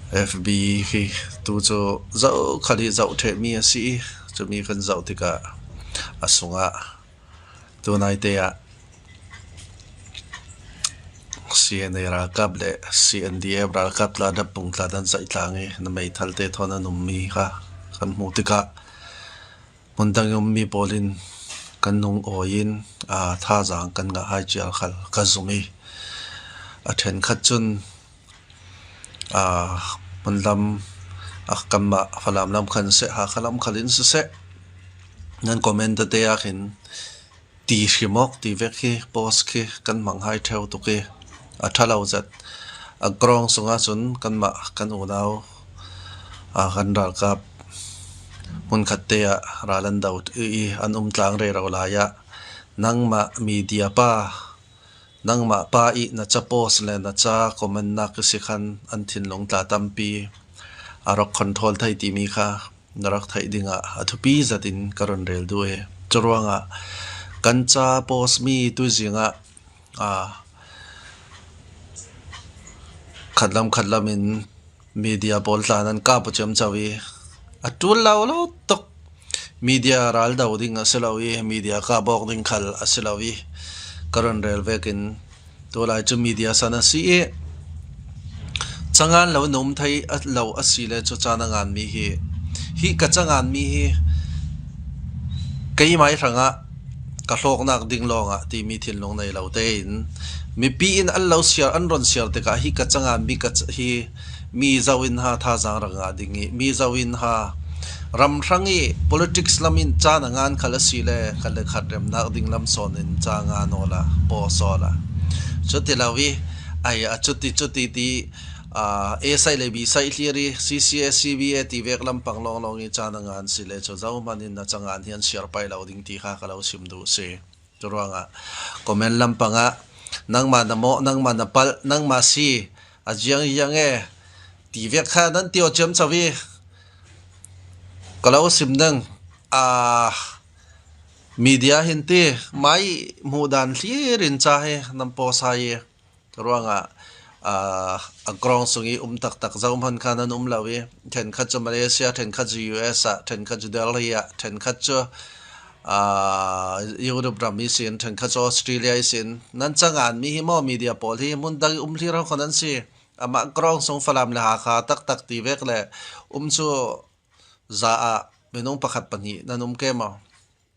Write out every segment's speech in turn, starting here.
FB hi tu cu zohkhat i zoh ṭhehmi a si i cumi kan zoh tikah a sungah tunai te ah CNA ralkap le CNDF ralkap tla dapbung tla an zaih tlang i na meithal te thawn an ummi kha kan hmuh tikah hmundang i ummi pawl in kan lung-awi in thazaang kan ngah hai cia khal ka zumh i a ṭhenkhat cun hmunlam kanmah Falam lam khan siseh, Hakha lam khal in siseh nan comment tete ah khin ti hrim awk ti vek hi post khi kan hmang hai ṭheo tuk i a ṭha lo zat. A grong sungah cun kanmah kan unau kan ralkap hmunkhat te ah ral an do i an um tlang rero lai ah nangmah media pa nangmah pa i na ca post le na ca comment nak si khan an thinlung tla tampi a rak control thai timi kha na rak theih dingah a thupi zat in ka ron rel duh i curuangah kan ca post mi tuzing ah khatlam khatlam in media pawl tla nan kap ciamco i a ṭul lo lo tuk. Media ral do ding a si lo i media kap awk ding khal a si lo i ka ron rel vek in tulai cu media san a si i cangan lo na um thei lo a si le cu caan a nganmi hi hi ka cangan mi hi keimah hrangah ka hlawknak ding lawngah timi thinlung nei lo tein mipi in an lo siar an ron siar tikah hi ka cangan mi ka hi mi zo in ha thazaang rak ngah ding i mi zo in ha ramhrang i politics lam in caan a ngan khal a si le khat le khat remnak ding lam sawn in ca nga nawla paw sawla cuti lo i ai a cuti cuti ti A sai le B sai hlir i CCA CBA ti vek lampang lawnglawng i caan a ngan si le cu zohmanh in a cangan hi an siar pai lo ding ti kha ka lo sim duh si. Cu ruangah comment lampang ah nangmah na mawh, nangmah na palh, nangmah si a jiang iang e ti vek kha nan tio ciam cho i ka lo sim ding media hin ti mai hmuh dan hlir in ca hi nan post hai i Ruangah a grong sung i um taktak zohhmanh kha nan um lo i ṭhenkhat cu Malaysia, ṭhenkhat cu US ah, ṭhenkhat cu Delhi ah, ṭhenkhat cu Europe ram i sin, ṭhenkhat cu Australia i sin. Nan cangan mi hi maw media pawl hi hmun dang i um hlir ho kha nan si. Amah grong sung Falam le Hakha taktak ti vek le um cu za ah minung pakhat pahnih nan um ke maw?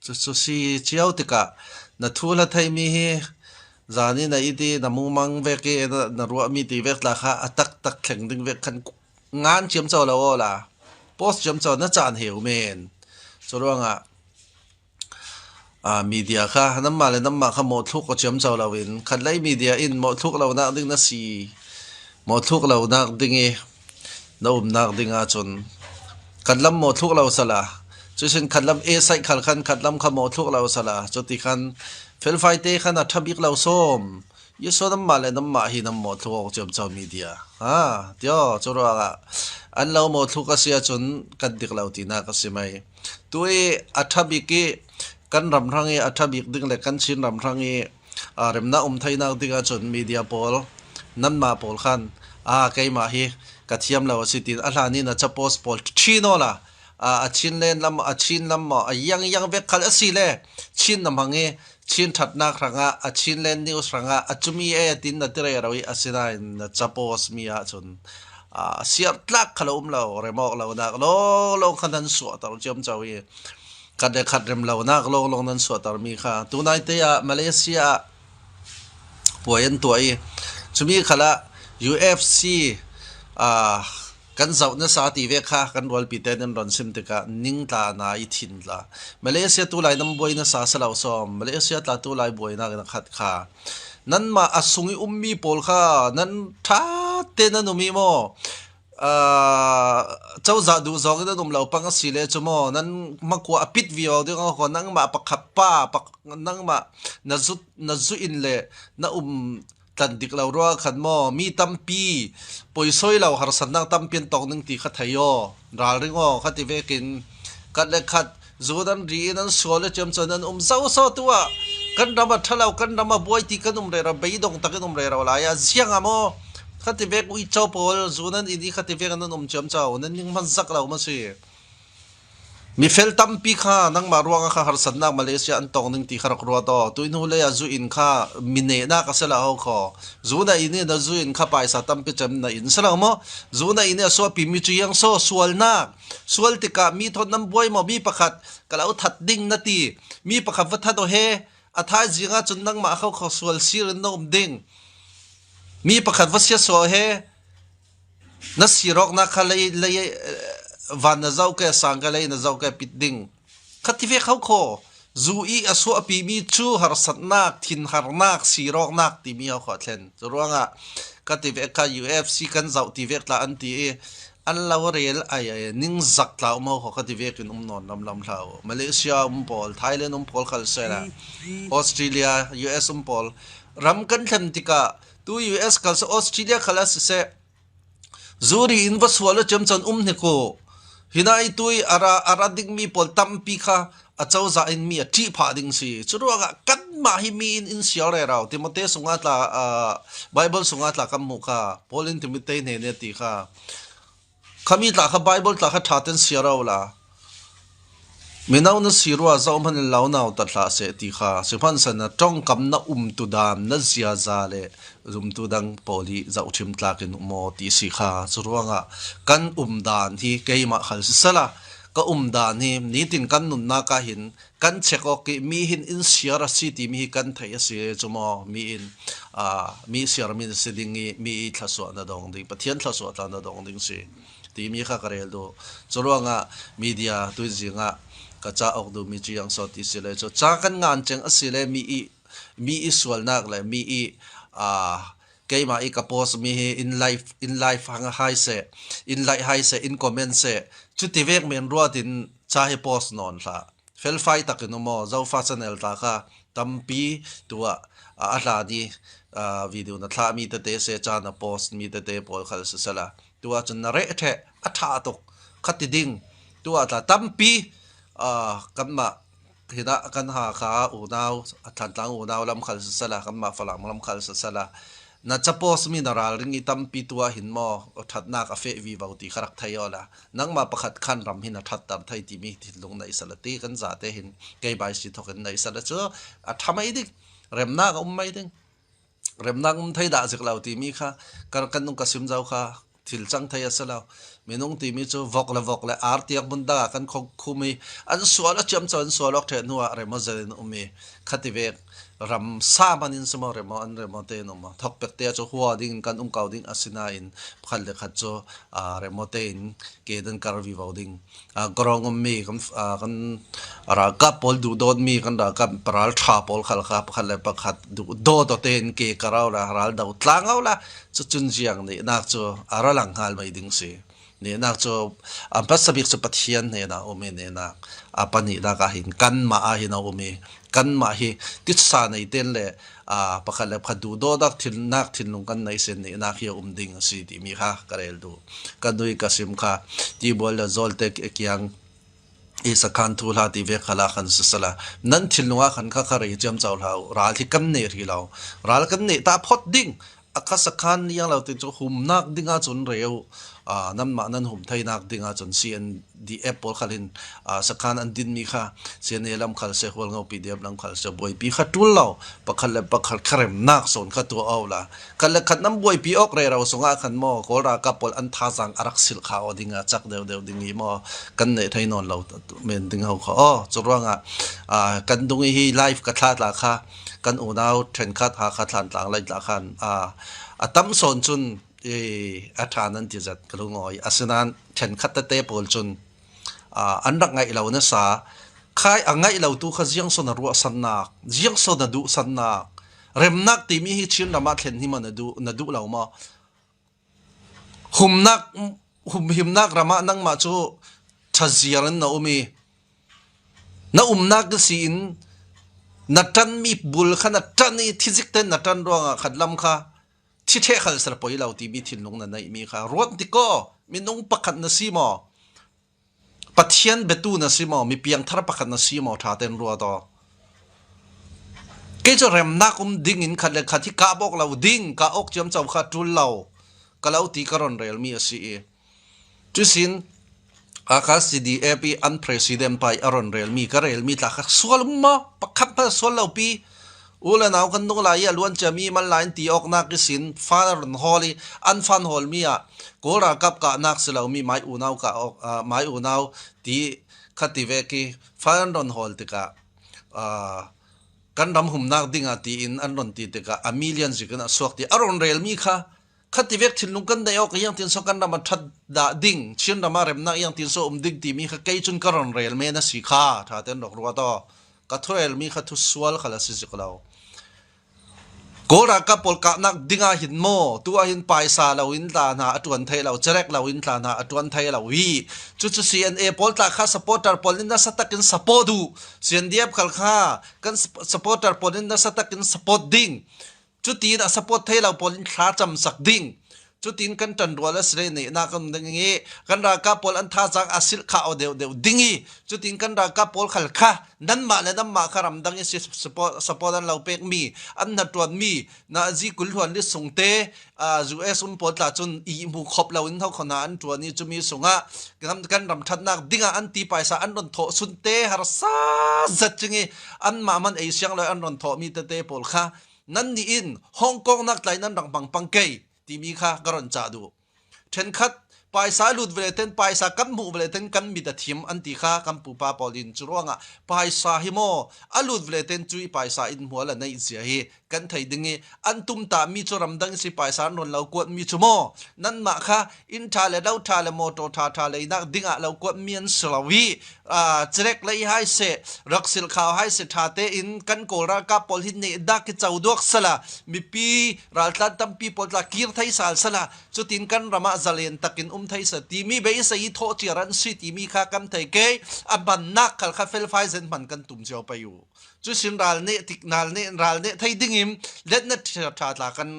Cucu si cio tikah na thu la theimi hi zan i na it i na mumang vek i na ruahmi ti vek tla kha a taktak thleng ding vek khan ngan ciamco lo aw la post ciamco na caan heu men. Cu ruangah media kha nanmah le nanmah kha mawhthluk ko ciamco loin khatlei media in mawhthluk lonak ding na si mawhthluk lonak ding i Na umnak ding ahcun kan lam maw thluk lo sala cusin khat lam e saih khal khan khat lam kha maw thluk lo sala cuti khan felfai te khan a tha bik lo som yuso namma le namma hi nam maw thluk awk ciam cho media ha tio cu ruangah an lo maw thluk a si ahcun kan dik lo tinak a si mei tu i a tha bik i kan ram hrang i a tha bik ding le kan Chin ram hrang i remnak um theinak ding ahcun media pawl nanmah pawl khan a keimah hi ka thiam lo a si tiin a hlan in a capost pawl chin la a chin len lam a chin lam maw a yang yang vek khal a si le chin na hmang i chin thatnak hrangah a chin len news hrangah a cumi e tin na tire ro i asinain na capost mi ahcun siar tlak kha lo um lo remok lo nak lo lo khan an suah tar chiam chau i Khat le khat rem lonak lawnglawng nan chuahtermi kha tunai te ah Malaysia ah puai an tuah i cumi khal ah UFC kan zoh nasa ti ve kha kan rualpi te nan ron sim tikah ning tla na i thin tla Malaysia tu lai nam buai nasa salo som Malaysia tla tu lai buai nak na khat kha nan mah a sung i ummi pawl kha nan tha te nan umi maw Cozah duh zong in an um lo pang a si le cu maw nan hmakua a pit viau ding ko nangmah pakhat pa nangmah na zut na zu in le na um tlan dik lo rua khan maw mi tampi poisoi lo harsatnak tampi an tong ning ti kha thei aw ralring aw kha ti vekin khat le khat zu nan ri in an sual le cem cun an um zo so tu ah kan ram a ṭhalo kan ram a buai ti kan um re ra beidong takin um re ro lai a ziang ah maw. Khati vek uico pawl zu nan in i khati vek nan um ciamco nan ning hmanh zak lo ma si. Mifel tampi kha nangmah ruangah kha harsatnak Malaysia an tong ning ti kha rak ruat aw. Tuihnu lei ah zu inn kha minehnak a si lo ho khaw. Zu na inn i na zu inn kha paisa tampi cem na inn si lo maw? Zu na inn i a suahpi mi cu iang saw sualnak. Sual tikah mi thawt nan buai maw? Mi pakhat ka lo that ding na ti. Mi pakhat va that aw he a thaizing ah cun nangmah kho kho sual sir in na um ding. Mi pakhat va sia saw he Na sirawknak kha lei lei van na zoh ke sang ke lei na zoh ke pit ding. Khati ve kho kho. Zu i a suahpi mi cu harsatnak, thinharnak, sirawknak timi ho kho thlen. Cu ruangah ka ti ve kha UFC kan zoh ti vek tla an ti i an lo rel ai ai ningzak tla um ho kho ka ti vek in um nawn lam lam hlah u. Malaysia um pawl, Thailand um pawl khal se la Australia, US um pawl ram kan thlen tikah Tu US kal seh Australia kal ah siseh zuri in va sual a cem cun um hnik u. Hina i tui ara ara dingmi pawl tampi kha a cozah in mi a ṭih phah ding si. Cu ruangah kanmah hi mi in in sial re rau. Timote sungah tla uh, Bible sungah tla kan hmuh kha Paul in Timote hne ne ti kha Khami tla kha Bible tla kha ṭha ten sia ro la. Mino na si rua zohhmanh in lo nau ta hlah seh ti kha sihmanhsehlaw na ṭongkam na umtu dan na ziaza le zumtu dang pawl hi zohṭhim tlak in um aw ti si kha cu ruangah kan um dan hi keimah khal sisala ka um dan hi nitin kan nunnak ah hin kan check awk i mi hin in siar a si timi hi kan theih a si cu maw mi in mi siar mi si ding i mi i thlasuah na dong ding Pathian thlasuah tla na dong ding si timi kha ka rel duh cu ruangah media tuizing ah ka cauk duhmi cu yang so ti si le cu ca kan ngan ceng a si le mi i mi i sualnak le mi i keimah i ka post mi hi in life in life hang hai se in like hai se in comment se cuti vek men ruat in ca hi post nawn hlah felfai takin um aw zofa channel ta kha tampi tuah a hla ni video na thlah mi tete se ca na post mi tete pawl khal si sala tuah cun na reh the a tha tuk khati ding tuah tla tampi kanmah hina kan ha kha unau Thantlang unau lam khal si sala kanmah Falam lam khal si sala na capos mi na ralring i tampi tuah hin maw thatnak a feh vi vo ti kha rak thei ola nangmah pakhat khan ram hin a thatter thei timi thinlung na isala ti kan za te hin kei bai si thok in na isala cu a tha mai ding remnak a um mai ding remnak um thei dah zik lo timi kha kar kan nung ka sim zau kha thil cang thei a si lo minung timi cu vok le vok le ar tiang mun dang ah kan khum i an sual a ciam an sual awk the hnu ah remo zel in um i khati vek ram sa man in simo remo an remo te in um thok pek te cu hua ding kan um ko ding asinain pakhat le khat cu remo te in ke dan kar vi vo ding gorong ummi kan kan ralkap pawl duh dawtmi kan ralkap ral tha pawl khal kha pakhat le pakhat duh dawt te in ke karau la ral do tlangau la cu cun jiang nih nak cu aralang hngal mei ding si nih nak cu an pasabik cu Pathian he na um i ne nak a pahnih nak ah hin kanmah ah hin a um i kanmah hi titsa nei ten le pakhat le pakhat duh dawdak thinnak thinlung kan nei sin nih nak hi a um ding a si timi kha ka rel duh ka nui ka sim kha tibual le zawlte kiang i sakhan thu hla ti ve khala khan sasala nan thinlung ah khan kha kha rei ciam chau hlau ral hi kan nei ri lo ral kan nei ta phot ding akha sakhan liang lo ti chu humnak ding ah cun reu nanmah nan hum theinak ding ah cun CNDF pawl khal hin sakhan an din mi kha CNA lam khal se hual ngo PDF lam khal se buaipi kha tul lo pakhat le pakhat kharemnak son kha tu au la khat le khat nam buaipi ok re ro sungah khan mo kawl ralkap pawl an thazang arak sil kha o ding ah chak deuh deuh ding i mo kan nei thei non lo men ding ho kha o chu ruangah kan dung hi live ka thla tla kha kan unau thenkhat ha kha thlan tlang lai tla khan a tam son chun i a ṭha nan ti zat ka lungoi asinain ṭhenkhat tete pawl cun an rak ngaih lo nasa khai a ngaih lo tu kha ziang son a ruah sannak ziang son a duh sannak remnak timi hi Chin ram ah thlen hi ma na duh na duh lo maw humnak humhimnak ram ah nangmah cu ṭhaziar in na um i Na umnak na si in na ṭanmi bul kha na ṭan i thizik tein na ṭan ruangah khat lam kha thi ṭheh khal ser poi lo timi thinlung na neihmi kha ruat tik aw minung pakhat na si maw Pathian biatu na si maw mi piangthar pakhat na si maw ṭha tein ruat aw kei cu remnak um ding in khat le khat hi kah bawk lo ding kah awk ciamco kha ṭul lo. Ka lo ti ka ron relmi a si i cusin Hakha CDF i an president pa i a ron relmi ka relmi tla kha sual maw pakhat hmanh sual lo pi u le nau kan nung lai i a luan ciami man lai in ti awk nak i sin fa ron hawl i an fan hawlmi ah Kawl ralkap kahnak si lomi mai unau kah awk mai unau ti kha ti ve ki fa an ron hawl tikah kan ram humnak ding ah tiin an ron ti tikah a million zik in a suak ti a ron relmi kha khati vek thinlung kan neih awk yang tin so kan ram a that dah ding Chin ram ah remnak yang tin so um ding timi kha kei cun ka ron rel men a si kha tha ten rok ruat aw ka thu relmi kha thu sual kha la si zik lo Kawl ralkap pawl kahnak ding ah hin maw tu ah hin paisa lo in tla hna a tuan thai lo cerek lo in tla hna a tuan thai lo hi cucu CNA pawl tla kha supporter pawl in nasa takin support u CNDF khal kha kan supporter pawl in nasa takin support ding cutin a support thai lo pawl in thla cam sak ding cutin kan ṭan rual a si le ne na kan ding i kan ralkap pawl an thazaang a silh kha o deuh deuh ding i cutin kan ralkap pawl khal kha nanmah le nanmah kha ramdang i support an lo pek mi an hna mi na zi kul huan li sung te US um pawl tla cun i mu khop lo in ho khona an ṭuan i cumi sungah kan ram ṭhatnak dingah an ti paisa an ron thawh sun te harsa zat cingi an mah man ei siang lo an ron thawh mi tete pawl kha nan nih in Hong Kong nak tlai nan rak bang pang kei timi kha ka ron cah duh. Ṭhenkhat paisa lut vele ten paisa kan hmuh vele ten kan mit a thim an ti kha kan pupa pawl in cu ruangah paisa hi maw a lut vele ten cu i paisa in hmual a neih zia hi kan thei ding i an tum ta mi cu ramdang si paisa an ron lo kuat mi cu maw nanmah kha inn ṭha le lo ṭha le motor ṭha ṭha lei nak ding ah lo kuat mi an si lo i cerek lei hai se rak sil khau hai se ṭha tein kan kawl ralkap pawl hi ne dak ki cho duak sala mipi raltlan tampi pawl tla kir thei sal sala cutin kan ram ah zalen takin um thei sa timi beisei i thawh ciar an si timi kha kan thei ke a bannak khal kha felfai zen man kan tum cio pai u cu sin ral ne tik nal ne ral ne thei ding im let na tha tla kan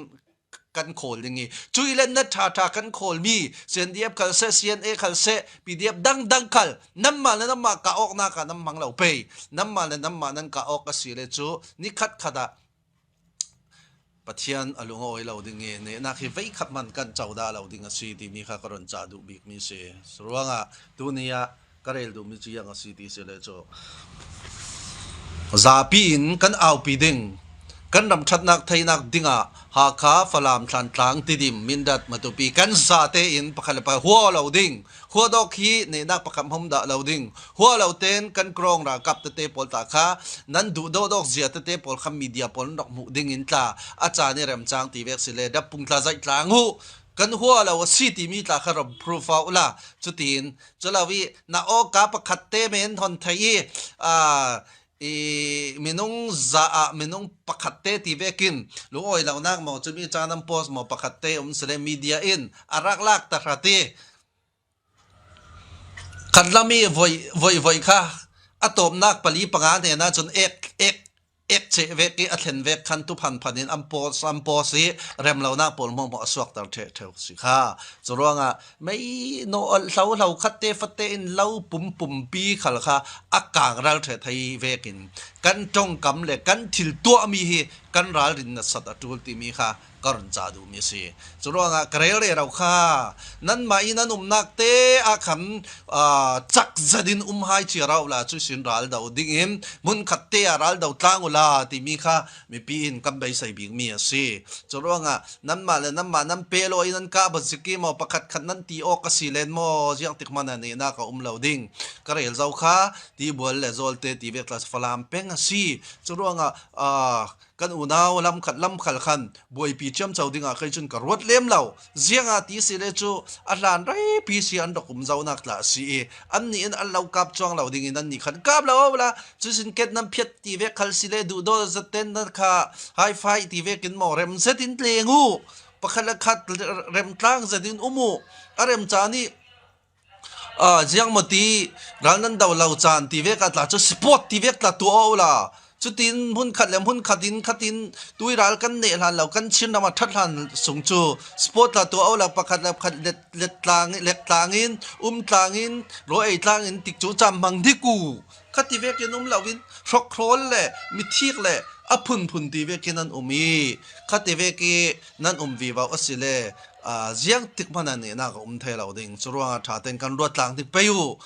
kan khawl ding i cui le na tha tha kan khawl mi CNDF khal se CNA khal se PDF dang dang khal namma le namma ka ok na ka nam mang lo pe namma le namma nan ka ok a si le cu ni khat khat ah Pathian a lung a awi lo ding i nehnak hi voikhat hmanh kan co dah lo ding a si timi kha ka run cah duh bikmi a si. Ruangah tuni ah ka rel duhmi cu iang a si ti si le cu zapi in kan aupi ding kan ram ṭhatnak theinak dingah Hakha, Falam, Thlantlang, Tidim, Mindat, Matupi kan zate in pakhat le pakhat hua lo ding Hua dawk hi nehnak pakhat hmam dah lo ding. Hua lo ten kan krong ralkap tete pawl ta kha nan duh dawdawk zia tete pawl kha media pawl rak hmuh ding in tla a caan i remcang ti vek si le dappung tla zaih tlang hu kan hua lo a si timi tla kha ram proof au la cutin culawi na awka pakhat te men hon thei i i minung za ah minung pakhat te ti vekin lungawi lonak maw cumi caan an post maw pakhat te um sile media in a rak lak ta hrati Kan lam i voi voi kha a tawmnak pali panga hnen ahcun ek ek ek cheh vek i a thlen vek khan tuphan phan in an post an post i remlonak pawl hmuahhmuah a suakter ṭheu si kha. Cu ruangah mei no hlo hlo khat te fate in lo pum pumpi khal kha a kang ral ṭhe thei vek in kan ṭongkam le kan thil tuahmi hi kan ralrin nasat a ṭul timi kha ka run ca duhmi a si. Cu ruangah ka rel rero kha nanmah i nan umnak te ah khan cak zat in um hai cia rau la cu sin ral do ding in hmunkhat te ah ral do tlang u la timi kha mipi in kan beisei bikmi a si. Cu ruangah nanmah le nanmah nan pe lo i nan kah bat ziki maw pakhat khat nan ti awk a si len maw ziang tik hmanh ah nehnak a um lo ding. Ka rel zau kha tibual le zawlte ti vek tla Falam peng a si. Cu ruangah kan unau lamkhat lamkhal khan buaipi ciamco dingah kei cun ka ruat lem lo ziangah ti si le cu a hlan reipi si an rak um zonak tla si i an nih in an lo kap chuang lo ding in an nih khan kap lo la cusin ket nan phiat ti ve khal si le duh do zaten na kha hai fai ti ve kin mo rem zetin tlengu pakhat le khat rem tlang zetin umu a rem cha ni Ziang maw ti ral nan do lo caan ti ve ka tla cu sport ti vek tla tuah o la. Cutin hmunkhat le hmunkhat in khatin tui ral kan neh hlan lo kan Chin ram ah ṭhat hlan sung cu sport tla tuah o la pakhat le pakhat let let tlang lek tlang in um tlang in raw ei tlang in tik cu cam hmang diku khati vek in um lo in hrokhrawl le mithik le a phunphun ti vek in an um i khati vek i nan um vivo asile. Ziang tik hmanh ah nehnak a um thai lo ding. Cu ruangah ṭha tein kan ruat tlang tik pei u.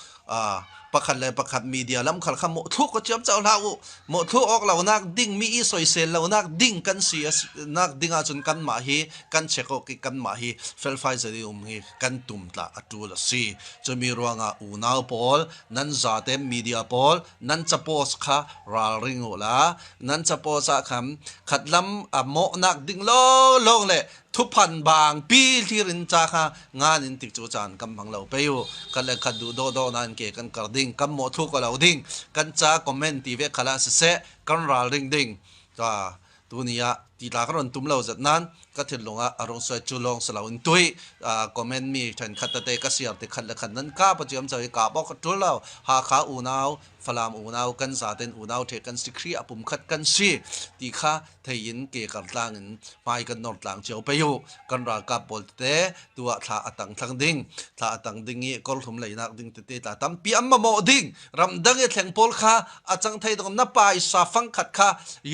Pakhat le pakhat media lam khal kha mawhthluk ka ciam cau hlah u. Mawhthluk awk lo nak ding mi i soisel lo nak ding kan si nak ding ahcun kanmah hi kan check awk i kanmah hi felfai zet i um hi kan tum tla a ṭul a si. Cumi ruangah unau pawl nan zate media pawl nan capost kha ralring u la nan capost ah khan khatlam a mawhnak ding lawnglawng le thuphan bang pi hlir in ca kha ngan in tik cu caan kan hmang lo pei u kan le khat duh dawh dawh nain ke kan kar ding kan mawh thu ko lo ding kan ca comment ti ve khala siseh kan ralring ding ta tuni ah ti tla ka ron tum lo zat nan ka thinlung ah a rung suai cu lawng si lo in tui comment mi then khat tete ka siar ti khat le khat nan ka pa chiam choi ka bok tul lo Hakha unau Falam unau kan zaten unau the kan si Khri a pum khat kan si ti kha theiin ke kar tlang in hmai kan nor tlang cio pe u kan ralkap pawl tete tua thla atang thlang ding thla atang ding i korhlum leinak ding tete tla tampi an mamawh ding ramdang i thleng pawl kha a cang thei dong na paisa fang khat kha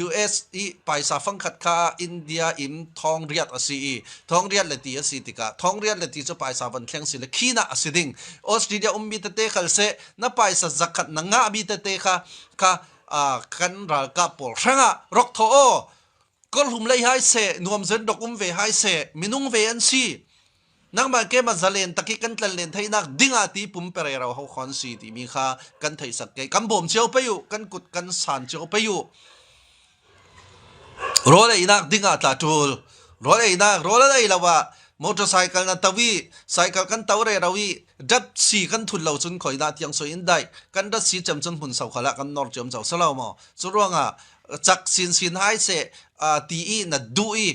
US i paisa fang khat kha India in thong riat a si i thong riat le ti a si tikah thong riat le ti cu paisa van thleng si le khina a si ding Australia ummi tete khal se na paisa zakhat na ngah mi tete kha kha kan ralkap pawl hrangah rok tho o korhlum lei hai se nuam zen dok um ve hai se minung ve an si nangmah ke ma zalen taki kan tlan len theinak dinga ti pum pere ro ho khon si ti mi kha kan thei sak ke kan bawm cio pe u kan kut kan san cio pe u Rawl einak ding ah tla ṭul. Rawl einak rawl an ei lo ah motorcycle na to i cycle kan to rero i datsi kan thut lo cun khoi dah tiang soi in daih. Kan datsi cem cun hmun sokhala ah kan nor ciam co si lo maw? Cu ruangah cak sinsin hai seh ti i na duh i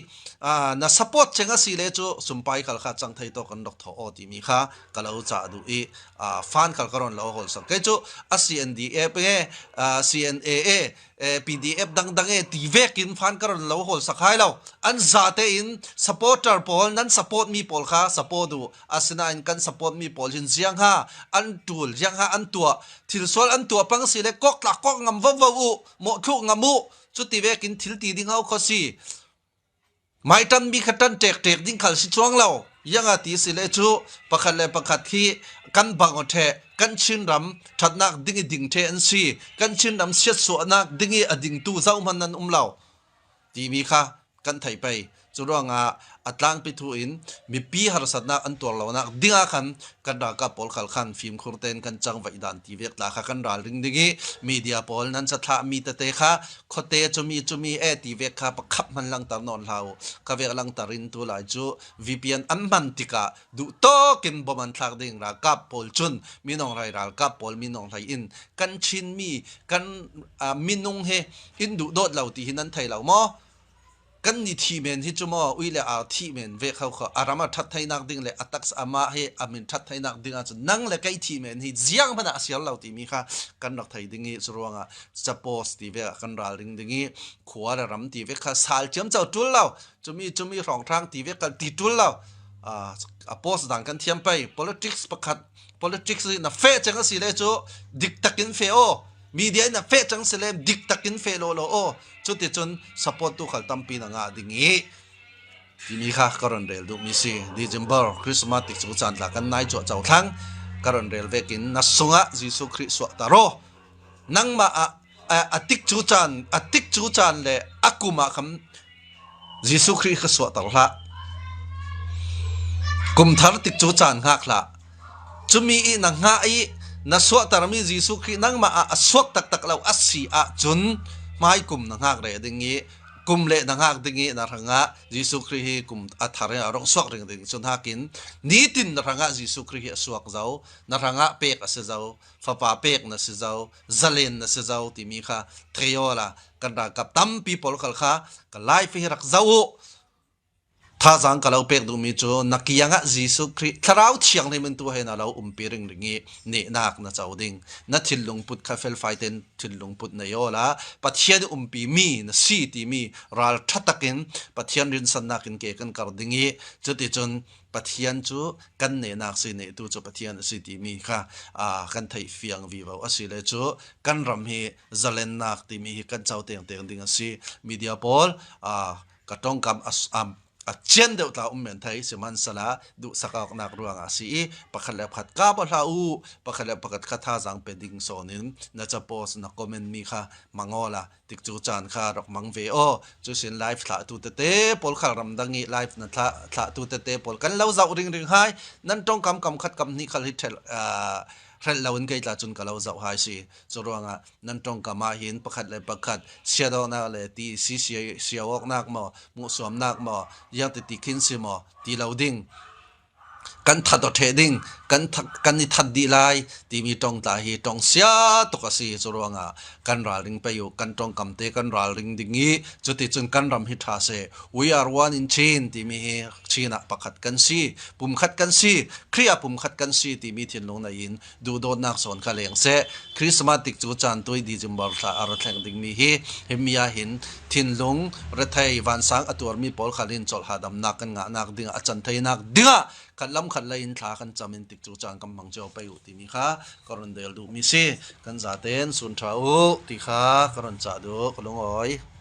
na support cheng a si le cu sumpai khal kha cang thei to kan rak tho aw timi kha ka lo cah duh i fan khal ka ron lo hol sak. Kei cu a CNDF e CNA e PDF dangdang e ti vek in fan ka ron lo hol sak hai lo an za te in supporter pawl nan support mi pawl kha support u asinain kan support mi pawl hin ziang ha an tul ziang ha an tua thil sual an tua pang si le kok tla kok ngam vo vo u mo thlu ngam u chu ti vek in thil ti ding hau kho si Mai ṭanmi kha ṭan ṭekṭek ding khal si cuang lo. Ianga ti si le cu pakhat le pakhat hi kan bang aw ṭheh, kan Chinram ṭhatnak ding i ding ṭheh an si. Kan Chinram siatsuahnak ding i a dingtu zohhmanh nan um lo timi kha kan theih pei. Cu ruangah a tlangpi thu in mipi harsatnak an tuar lonak ding ah khan kan ralkap pawl khal khan fimkhur tein kan cangvaih dan ti vek tla kha kan ralring ding i media pawl nan sathlah mi tete kha khuate cumi cumi e ti vek kha pakhap hman langter nawn hlah u ka vek langter in tu lai cu VPN an hman tikah duh tawkin bom an thlak ding ralkap pawl cun minong rai ralkap pawl minong hlei in kan Chin mi kan minung he in duh dawt lo ti hi nan thei lo maw Kan ni thi men hi cu maw ui le ar thih men ve kho kho a ram a ṭhat theinak ding le a taksa amah hi a min ṭhat theinak ding ahcun nang le kei thih men hi ziang hmanh ah a siar lo timi kha kan rak thei ding i cu ruangah suppose ti ve ah kan ralring ding i khua le ram ti ve kha sal ciamco ṭul lo cumi cumi hrawnghrang ti ve kal ti ṭul lo a post dang kan thiam pei politics pakhat politics hi na fe cang a si le cu dik takin fe aw media in a feh cang si le dik takin feh law law aw cuticun support tu khal tampi na ngah ding i timi kha ka ron rel duhmi si December Christmas tik cu caan tla kan nai chuah chau thlang ka ron rel vekin na sungah Jesuh Khrih suah taro nangmah ah a tik cu caan a tik cu caan le a kum ah kham Jesuh Khrih kha suahter hlah. Kum thar tik cu caan hngak hlah. Cumi i na hngah i na suahtermi Jesuh Khrih nangmah ah a suak taktak lo a si ahcun hmai kum na hngak re ding i kum le na hngak ding i na hrangah Jesuh Khrih hi kum a thar in a rong suak ring ding cu nakin nitin na hrangah Jesuh Khrih hi a suak zo na hrangah pek a si zo fapa pek na si zo zalen na si zo timi kha theola kan ralkap tampi pawl khal kha ka life hi rak zo u thazaang ka lo pek duhmi cu na kiang ah Jesuh Khrih thlarau thianghlim in tu he na lo umpi ring ring i nehnak na co ding na thinlung put kha felfai ten thinlung put na yo la Pathian umpi mi na si timi ral tha takin Pathian rinsannak in ke kan kar ding i cuticun Pathian cu kan nehnak si nehtu cu Pathian a si timi kha kan theih fiang vivo a si le cu kan ram hi zalennak timi hi kan co tengteng ding a si. Media pawl ka tongkam. A cian deuh tla um men thei sihmanhsehla duhsak awknak ruangah a si i pakhat le pakhat ka ba hlah u, pakhat le pakhat kha thazaang pe ding sawn in na capost na comment mi kha mangola tik cu caan kha rak mang ve aw. Cu sin live thlah tu tete pawl khal ramdang i live na thlah thlah tu tete pawl kan lo zoh ring ring hai nan tongkam kam khat kam hnih khal hi ṭhel hrelh lo in kei tla cun ka lo zoh hai si. Cu ruangah nan tongkam ah hin pakhat le pakhat siadawknak le ti si siawawknak maw hmuhsuamnak maw iang ti khin si maw ti lo ding kan that o the ding kan kan i that dih lai timi tong tla hi tong sia tuk a si. Cu ruangah kan ralring pe u, kan tongkam te kan ralring ding i cuti cun kan ram hi tha se. We are one in Chin timi hi Chin ah pakhat kan si, pumkhat kan si, Khrih ah pumkhat kan si timi thinlung nei in duhdawtnak zawn kha leng seh. Christmas tik cu caan tui December thla a ra thleng dingmi hi himi ah hin thinlung rethei vansang a tuarmi pawl khal hin chawlh hahdamnak kan ngahnak dingah a can theinak dingah khat lam khat lei in thla kan cam in tik cu caan kan hmang cio pei u timi kha ka run del duhmi si. Kan zaten sun tha u ti kha ka run cah duh ka lungawi.